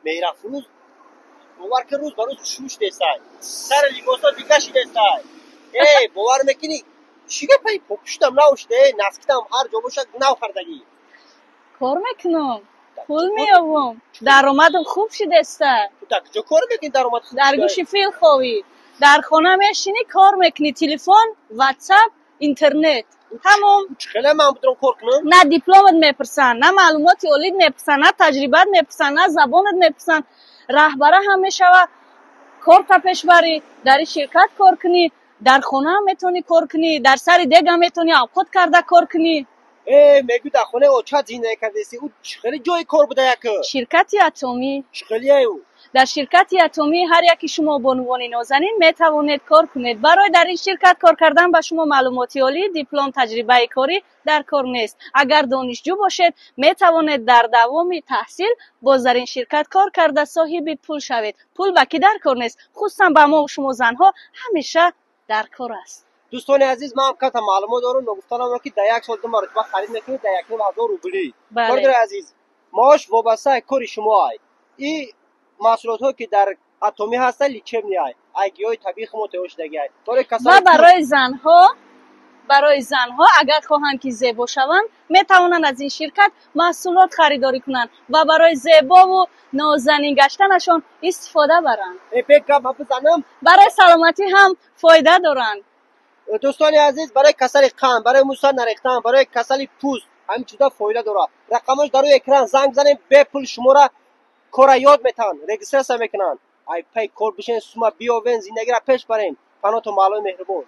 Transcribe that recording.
Меҳрафрӯз, бовар ки, рӯз ба рӯз хушрӯ шудесай, сари либосо дига шидесай. Э, бовар мекунӣ, чӣ гапай? Попуштам нав шуда, носки там ҳар ҷо бошад, нав хардагӣ. Кор мекунам, пул меёбам, даромадам хуб шудеста. Ту дар куҷо кор мекунӣ, даромад хуб Дар шуда? Гӯши фил ховӣ, дар хона мешинӣ, кор мекунӣ, телефон, ватсап, интернет, тамом. Чӣ хеле ман будам кор кунам? На дипломат мепурсанд, на маълумоти олит мепурсанд, на таҷрибаат мепурсанд, на забонат мепурсанд. Раҳбара ҳам мешава, корта пеш барӣ, дар ин ширкат кор кунӣ, дар хонаам метавонӣ кор кунӣ, дар сари дегам метавонӣ авқот карда кор кунӣ. Э, мегӯ, дар хонаи очат зиндагӣ кардеси, ӯ чӣ хеле ҷои кор буда як? Ширкати Атомӣ. Чӣ хелие ӯ? Дар ширкати Атомӣ ҳар яки шумо, бонувони нозанин, метавонед кор кунед. Барои дар ин ширкат кор кардан ба шумо маълумоти олӣ, диплом, таҷрибаи корӣ дар кор нест. Агар донишҷӯ бошед, метавонед дар давоми таҳсил боз дар ин ширкат кор карда, соҳиби пул шавед. Пул ба кӣ дар кор нест? Хусусан ба мо шумо занҳо ҳамеша дар кор аст. Дӯстони азиз, ман ҳам ката маълумот дорам. Ногуфта намонам, ки дар як сол ду маротиба харид мекунед, дар 1500 рублӣ. Бале. Бародари азиз, маош вобаста кори шумо ай. И маҳсулотҳое, ки дар Атомӣ ҳастанд, лечебный ай, ай гиёҳи табиӣ хумо тайёр шудагӣ ай. Барои Ва касоне барои занҳо, агар хоҳанд, ки зебо шаванд, метавонанд аз ин ширкат маҳсулот харидорӣ кунанд ва барои зебову нозанин гаштанашон истифода баранд. Э, бек гап ма бизанам. Барои саломатӣ ҳам фоида доранд. Дӯстони азиз, барои касали қанд, барои мӯса нарехтан, барои касали пӯст, ҳамин чиза фоида дорад. Рақамош дар рӯи экран, занг бизанем, бепул шуморо кора ёд метаҳанд, регистрация мекунанд. Ай пай кор бишен, сума биёвен, зиндагиро пеш барем. Паноту маълуми меҳрубон.